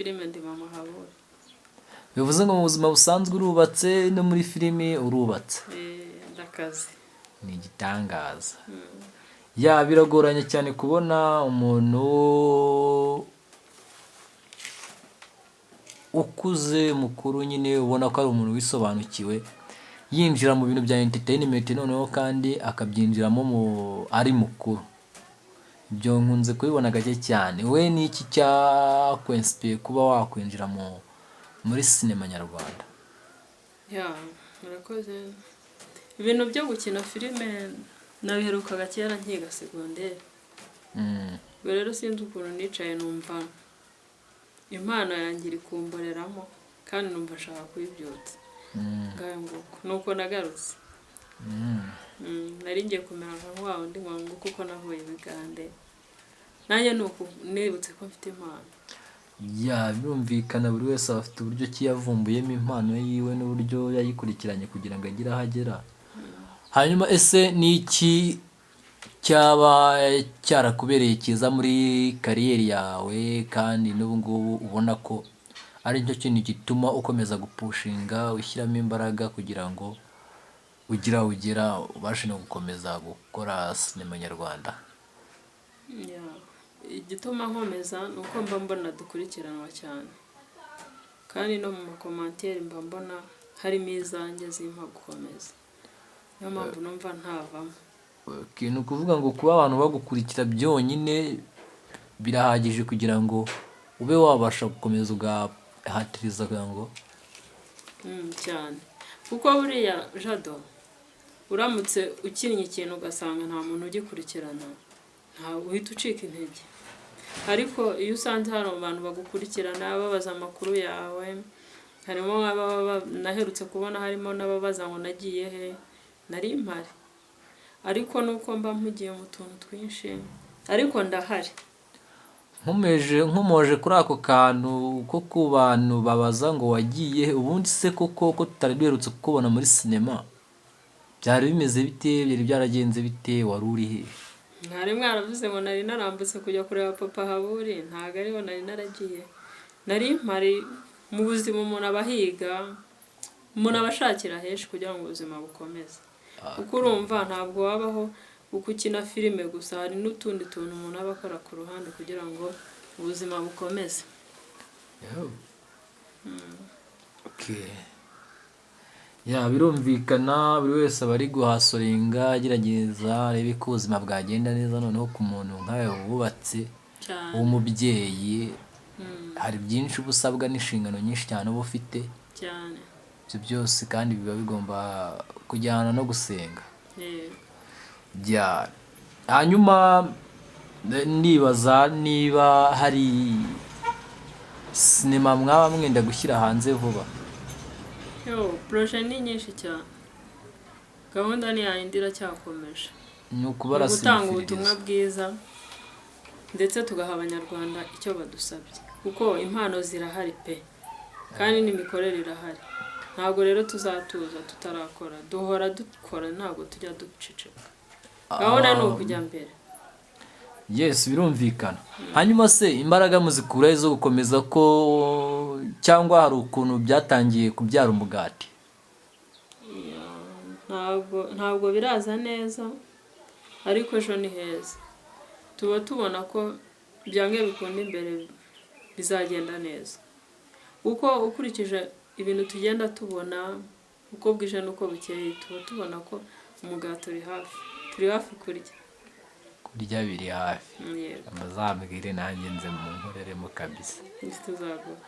filime ndi mama Habura. Bivuze ngo mu buzima busanzwe urubatse, no muri filimi urubatse. Eh, ndakazi. Ni igitangaza. Ya, biragoranye cyane kubona umuntu ukuze, mukuru nyine, ubona ko ari umuntu wisobanukiwe, yinjira mu bintu bya entertainment, noneho kandi akabyinjiramo mu ari mukuru. Ibyo nkunze kubibona gake cyane. We ni iki cyakwinspiye kuba wakwinjira muri sinema nyarwanda? Ya, murakoze. Ibintu byo gukina filime nabiherukaga kera nkiga segonderi. Ubwo rero sinzi ukuntu nicaye numva impano yanjye iri kumboreramo, kandi numva nshaka kuyibyutsa. Ngayo nguko nuko nagarutse. Nari ngiye kumera nka wa wundi ngo nguko uko navuye i Bugande, nanjye ni uku nibutse ko mfite impano. Ya, birumvikana, buri wese aba afite uburyo ki yavumbuyemo impano yiwe n'uburyo yayikurikiranye kugira ngo agire aho agera. Hanyuma ese ni iki cyaba cyarakubereye cyiza muri career yawe, kandi n'ubu ngubu ubona ko ari cyo kintu gituma ukomeza gupushinga, ushyiramo imbaraga kugira ngo ugire aho ugera, ubashe no gukomeza gukora sinema nyarwanda? Ya, igituma nkomeza ni uko mba mbona dukurikiranwa cyane, kandi no mu macommentaires mba mbona harimo izanjye zimpa gukomeza. Niyo mpamvu numva ntavamo. Okay, ni ukuvuga ngo kuba abantu bagukurikira byonyine birahagije kugira ngo ube wabasha gukomeza ugahatiriza kugira ngo Cyane, kuko buriya Jado, uramutse ukinnye ikintu ugasanga nta muntu ugikurikirana, ntabwo uhita ucika intege. Ariko iyo usanze hari abantu bagukurikirana, babaza amakuru yawe, harimo nk'ababa naherutse kubona, harimo n'ababaza ngo nagiye he, nari mpari, ariko nuko mba mpugiye mu tuntu twinshi, ariko ndahari. Nkomoje kuri ako kantu ko ku bantu babaza ngo wagiye he, ubundi se koko ko tutari duherutse kukubona muri sinema, byari bimeze bite? Byari byaragenze bite? Wari uri he? Mwari mwaravuze ngo nari narambutse kujya kureba papa Haburi. Ntabwo ariho nari naragiye, nari mpari. Mu buzima umuntu aba ahiga, umuntu aba ashakira henshi kugira ngo ubuzima bukomeze, kuko urumva ntabwo wabaho uko ukina filime gusa, hari n'utundi tuntu umuntu aba akora ku ruhande kugira ngo ubuzima bukomeze. Okay. Ya, birumvikana, buri wese aba ari guhustlinga, agerageza arebe ko ubuzima bwagenda neza. Noneho ku muntu nkawe wubatse, w'umubyeyi, hari byinshi uba usabwa n'inshingano nyinshi cyane uba ufite. Ibyo byose kandi biba bigomba kujyana no gusenga. Yego. Ya, hanyuma ndibaza niba hari sinema mwaba mwenda gushyira hanze vuba. Yo, projet ni nyinshi cyane, gahunda ni yayindi iracyakomeje. Ni Ni ukubarasa ugutanga ubutumwa imifiririzo. bwiza, ndetse tugaha Abanyarwanda icyo badusabye, kuko impano zirahari pe, kandi n'imikorere irahari. Ntabwo rero tuzatuza tutarakora, duhora dukora, ntabwo tujya duceceka. Gahunda ni ukujya mbere. Yes, birumvikana. Hanyuma se imbaraga muzikura he zo gukomeza, ko cyangwa hari ukuntu byatangiye kubyara umugati? Ya, ntabwo biraza neza, ariko ejo ni heza. Tuba tubona ko byange bikunda imbere bizagenda neza, kuko ukurikije ibintu tugenda tubona uko bwije n'uko bukeye, tuba tubona ko umugati uri hafi, turi hafi kurya. Kurya biri hafi. Yego. Muzambwire nanjye nze mu nkoreremo kabisa. Tuzaguha.